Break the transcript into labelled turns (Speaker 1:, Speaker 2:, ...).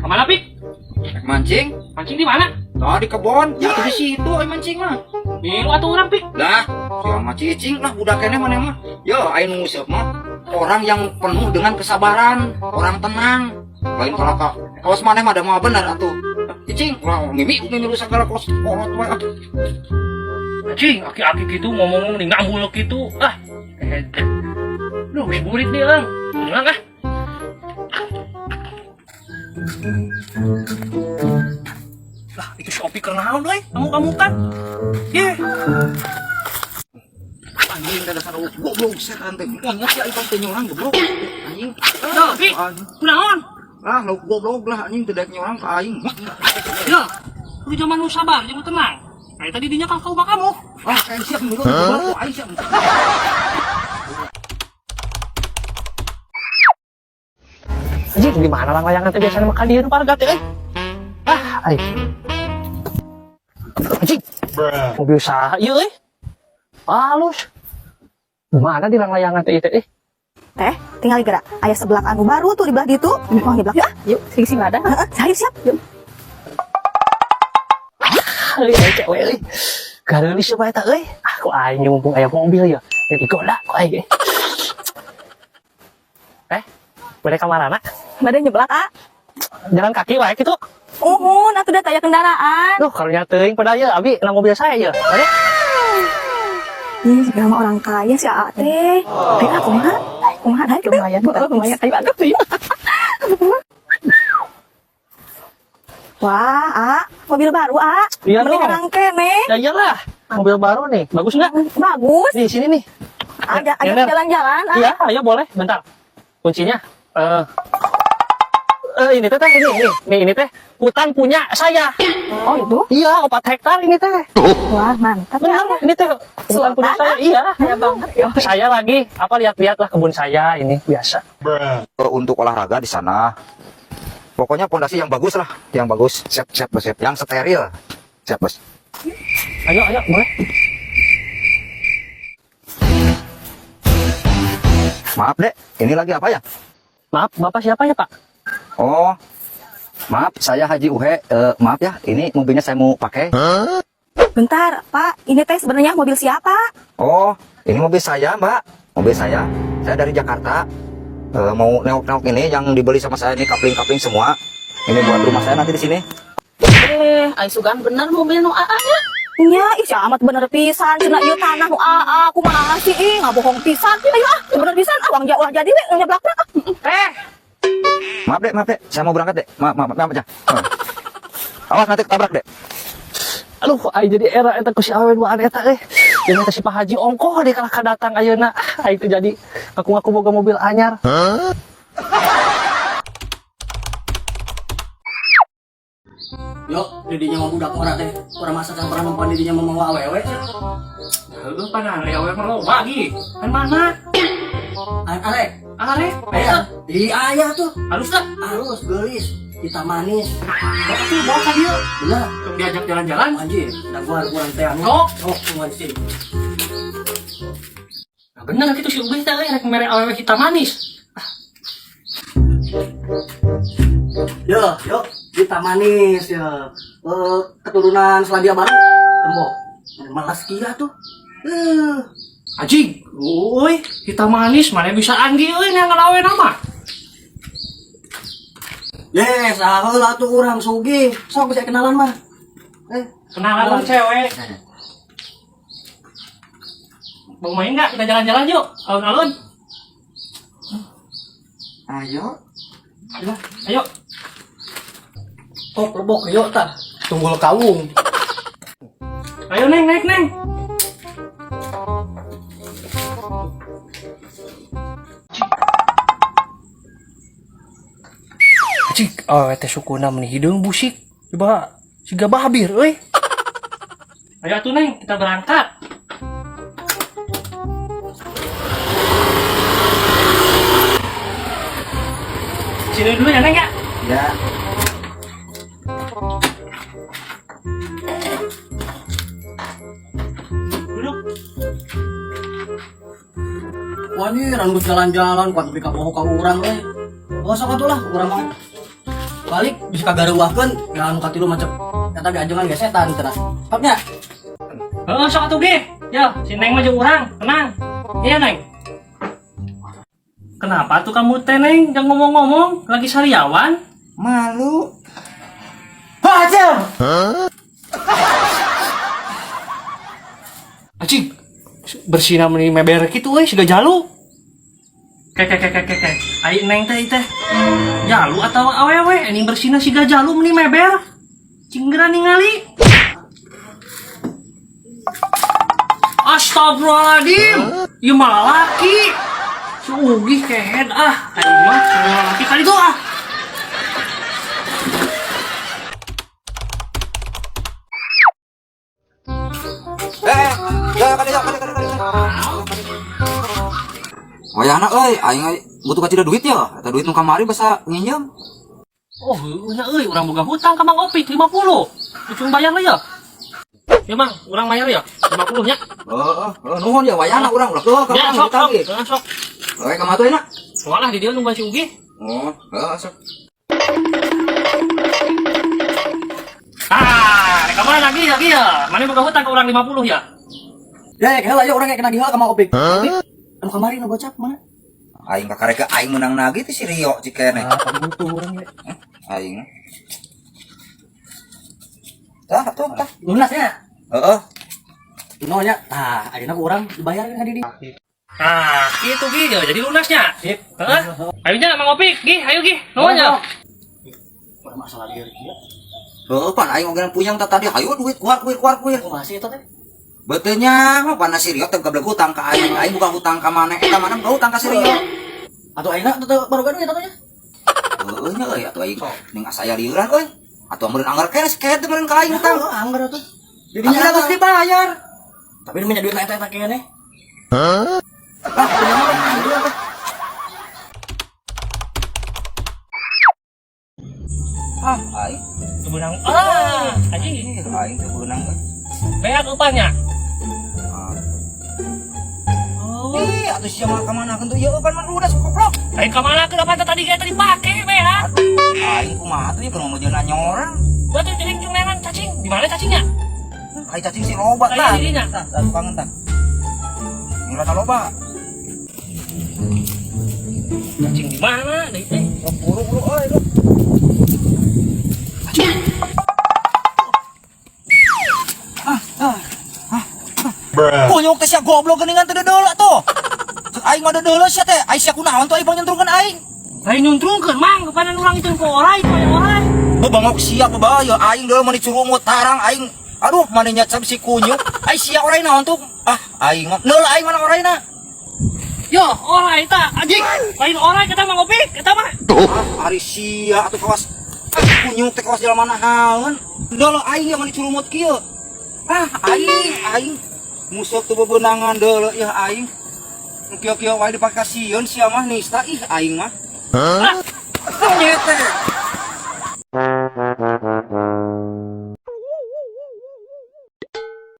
Speaker 1: Kemana, Pik?
Speaker 2: Mancing?
Speaker 1: Mancing di mana?
Speaker 2: Nah, di kebon. Ya tuh di situ ai mancing mah.
Speaker 1: Milu atuh urang, Pik.
Speaker 2: Lah, sia cicing lah budak keneh maneh mah. Yo, aing nu nguseup mah orang yang penuh dengan kesabaran, orang tenang. Lain kalau ka kawas maneh mah da mah bener atuh. Cicing, ulah mimi mimi lu segala kos kolot wae ah.
Speaker 1: Anjing, aki-aki gitu ngomong nih ngambul gitu. Ah. Eh. Duh, geus burit nih, Lang. Tenang ah. Lah, itu si Opi keur naon euy? Ngamuk-ngamukan. Ye.
Speaker 2: Anjing teh dasar goblok setan teh. Monyet ya itu teh nyorang goblok. Anjing.
Speaker 1: Yo, Pi. Kunaon?
Speaker 2: Ah, lu goblok lah anjing teu daek nyorang ka aing.
Speaker 1: Ya, lu zaman lu sabar, jangan tenang. Kayak tadi dinya kan kau kamu.
Speaker 2: Ah, kayak siap nurut goblok aing siap.
Speaker 1: Anjing, di mana lang layangan teh biasanya makan di warga teh euy. Ah, ai. Anjing. Mobil saha ieu euy? Halus. Mana di lang layangan teh ieu teh?
Speaker 3: Teh, tinggal gerak. Aya sebelah anu baru tuh di belah ditu. Oh, di belah yuk ah.
Speaker 4: Yuk, sing ada.
Speaker 3: Heeh, saya siap. Yuk.
Speaker 1: Euy, euy, cewek euy. Gareulis bae eta euy. Ah, ku aing mumpung aya mobil ya. Jadi digoda ku aing. Eh, bade ka marana?
Speaker 3: Bade nyeblak ah.
Speaker 1: Jalan kaki wae kitu.
Speaker 3: Uhun, atuh da taya kendaraan.
Speaker 1: Duh, karunya teuing pada ieu abi na mobil saya ieu. Bade.
Speaker 3: Ih, segala mah orang kaya si Aa teh. Ayo ah, kumaha? Kumaha daek teh?
Speaker 4: Lumayan,
Speaker 3: Heeh, lumayan. Ayo atuh. Wah, A, mobil baru, A.
Speaker 1: Iya
Speaker 3: Mending
Speaker 1: dong.
Speaker 3: orang kene.
Speaker 1: Ya iyalah, mobil baru nih. Bagus nggak?
Speaker 3: Bagus.
Speaker 1: Nih, sini nih.
Speaker 3: Ada
Speaker 1: Ya,
Speaker 3: ayo
Speaker 1: Ner.
Speaker 3: jalan-jalan, A.
Speaker 1: Iya, ayo boleh. Bentar. Kuncinya. Ini teh ini ini nih ini teh hutan punya saya.
Speaker 3: Oh, itu?
Speaker 1: Iya, 4 hektar ini teh.
Speaker 3: Wah, mantap.
Speaker 1: Benar,
Speaker 3: ya.
Speaker 1: ini teh hutan punya
Speaker 3: Sultan,
Speaker 1: saya. Iya.
Speaker 3: Kaya banget. Ya.
Speaker 1: Saya lagi apa lihat-lihat lah kebun saya ini biasa.
Speaker 2: Untuk olahraga di sana. Pokoknya pondasi yang bagus lah, yang bagus.
Speaker 5: Siap, siap, bos, siap.
Speaker 2: Yang steril.
Speaker 5: Siap, bos.
Speaker 1: Ayo, ayo, boleh.
Speaker 2: Maaf, Dek. Ini lagi apa ya?
Speaker 1: Maaf, Bapak siapa ya, Pak?
Speaker 2: Oh, maaf, saya Haji Uhe. Maaf ya, ini mobilnya saya mau pakai.
Speaker 3: Bentar, Pak. Ini teh sebenarnya mobil siapa?
Speaker 2: Oh, ini mobil saya, Mbak. Mobil saya. Saya dari Jakarta. Mau nengok-nengok ini yang dibeli sama saya ini kapling-kapling semua. Ini buat rumah saya nanti di sini.
Speaker 4: Eh, ai sugan bener mobil nu AA nya.
Speaker 3: Nya, ih si amat bener pisan cenah ieu tanah nu AA kumaha sih ih ngabohong pisan. Ayo ah, bener pisan ah uang ulah jadi we nyeblakna ah.
Speaker 1: Eh,
Speaker 2: Maaf, Dek, maaf, Dek. Saya mau berangkat, Dek. Maaf, maaf, maaf aja. Awas nanti ketabrak, Dek.
Speaker 1: Aduh, aing jadi era eta ku si awewe duaan eta euy. Jeung eta si Pak Haji ongkoh di kalah kadatang ayeuna. Ah, aing teh jadi ngaku-ngaku boga mobil anyar.
Speaker 6: Yo, didinya mah budak ora teh. Urang masa can pernah mempan didinya mah mawa awewe cenah.
Speaker 1: Heueuh panah awewe mah loba gi. Kan mana?
Speaker 6: Arek.
Speaker 1: Arek.
Speaker 6: Aya. Di aya tuh.
Speaker 1: Halus teh.
Speaker 6: Halus, geulis, hitam manis.
Speaker 1: Bawa tuh bawa ka dieu.
Speaker 6: Bener.
Speaker 1: Tong diajak jalan-jalan.
Speaker 6: Anjir, da gua urang teh anu.
Speaker 1: Sok.
Speaker 6: Sok tungguan sini.
Speaker 1: Nah, bener gitu si Ubay teh euy rek mere awewe hitam manis.
Speaker 6: Yo, yo, hitam manis ya. Keturunan Selandia Baru. Tembok. Malas kia tuh.
Speaker 1: Anjing, euy, hitam manis mana bisa anggi euy neangan awewe nama.
Speaker 6: Yes, ah tuh urang sugih. Sok bisa kenalan mah.
Speaker 1: Kenalan dong cewek. Mau main nggak? Kita jalan-jalan yuk, alun-alun.
Speaker 2: Ayo.
Speaker 1: Ayo, ayo.
Speaker 6: Kok lebok yuk tah. Tunggul kawung.
Speaker 1: Ayo neng, naik neng. Cik, oh teh sukuna meni hideung busik. Coba siga babir euy. Ayo atuh neng, kita berangkat. Sini dulu ya neng ya.
Speaker 2: Ya.
Speaker 1: Duduk.
Speaker 6: Wah ini rambut jalan-jalan, kuat lebih kaboho ka urang euy. Oh sok atuh lah, urang mah. Balik bisa kagareuwahkeun ya anu katilu macam eta diajengan ge setan cenah. Sok nya.
Speaker 1: Heeh, sok atuh ge. Ya, si Neng mah jeung urang, tenang. Iya, Neng. Kenapa tuh kamu teh, Neng? Jangan ngomong-ngomong, lagi sariawan.
Speaker 2: Malu. Hajar.
Speaker 1: Anjing, bersihna meni meber kitu euy, siga jalu. Ke ke ke ke ke ke. Ai Neng teh teh. Jalu atau awewe ini bersihna siga jalu meni meber. Cing geura ningali. Astagfirullahaladzim. Ieu mah lalaki. Si Ugi kehed ah. Aing mah lalaki kali itu ah.
Speaker 2: Eh, ya kade ya kade kade kade. Wayahna euy, aing butuh kacida duit ya. Eta duit nu kamari basa nginjem.
Speaker 1: Oh, heueuh nya euy, urang boga hutang ka Mang Opik 50. Ujung bayar lah ya. Ya Mang, urang bayar ya. 50 nya.
Speaker 2: Heeh, heeh, nuhun ya wayahna urang ulah keuh ka
Speaker 1: Ya,
Speaker 2: urang
Speaker 1: sok sok,
Speaker 2: ditagih.
Speaker 1: heeh, sok.
Speaker 2: Heuh, ka matu enak.
Speaker 1: Soalnya di dia nungguan si Ugi.
Speaker 2: Oh, heeh, sok.
Speaker 1: Ah, rek mana lagi lagi ya? Mana boga hutang ka urang 50 ya?
Speaker 6: Ya, ya, heula ya urang kena heula ka Mang Opik. Opik, anu kamari nu gocap mana?
Speaker 2: Aing kakarek aing menang nagih teh si Rio cikene.
Speaker 6: Ah, butuh urang ge.
Speaker 2: Aing. Tah, tuh, tah.
Speaker 6: Lunas nya.
Speaker 2: Heeh.
Speaker 6: Dino nya. Tah, ayeuna ku urang dibayar ka di.
Speaker 1: Nah, itu Gi, ya, jadi lunasnya.
Speaker 6: Sip.
Speaker 1: Heeh. Ayo nya Mang Opik, Gi, ayo Gi. Nuhun ya.
Speaker 6: Urang masalah lieur kieu.
Speaker 2: Heeh, pan aing oge puyang tah tadi hayu duit keluar kuir keluar kuir.
Speaker 6: Kumaha sih eta teh?
Speaker 2: Betulnya mah pana si Rio teh gablek hutang ka aing, aing buka hutang ka maneh, eta mana buka hutang ka si Rio.
Speaker 6: Atuh ayeuna teu baru gaduh eta teh nya.
Speaker 2: Heueuh nya euy atuh aing ning asa lieuran euy. Atuh meureun anggar keneh si teh meureun ka aing hutang.
Speaker 6: Hutang anggar atuh.
Speaker 2: Tapi da geus dibayar.
Speaker 6: Tapi nu duit eta eta keneh.
Speaker 2: Ah, kumaha mah? Ah, aing.
Speaker 1: Teu beunang. Ah, anjing.
Speaker 2: Aing teu beunang euy.
Speaker 1: Beak upahnya.
Speaker 2: Ah.
Speaker 1: Oh.
Speaker 2: Ih, atuh sia mah ka mana tuh ieu pan mah lunas goblok.
Speaker 1: Aing ka mana kenapa tadi ge tadi pake beak.
Speaker 2: Aing kumaha tuh ieu keur mau nyorang.
Speaker 1: Batu jadi cung neangan cacing. Di mana cacingnya?
Speaker 2: Ai cacing si loba
Speaker 1: Kayak
Speaker 2: tah.
Speaker 1: dirinya.
Speaker 2: Tah, tah tukangan tah. Ini rata loba.
Speaker 1: Cacing di mana? Deui teh.
Speaker 2: Sok buru-buru euy lu. Kunyuk teh sia goblok geuningan teu dedeula tuh. Cek aing mah dedeula sia teh. Ai sia kunaon tuh aing pangnyentrungkeun aing.
Speaker 1: Lain nyuntrungkeun Mang, kepanan urang itu ku orai, ku aya orai.
Speaker 2: Bebangok sia bebaya aing deuleu mah dicurumut tarang aing. Aduh, maneh nyacap si kunyuk. Ai sia orai naon tuh? Ah, aing mah neul aing mana oraina.
Speaker 1: Yo, orai tah, anjing. Lain orai kita Mang Opik, kita mah.
Speaker 2: Ah, ari sia atuh kawas. Ah, kunyuk teh kawas jelema nahaeun. Deuleu aing ya mah dicurumut kieu. Ah, aing aing musuh teu bebenangan deuleu ya aing. Nu kieu-kieu wae dipake kasieun sia mah nista ih aing mah.
Speaker 1: Ah,
Speaker 2: Monyet teh.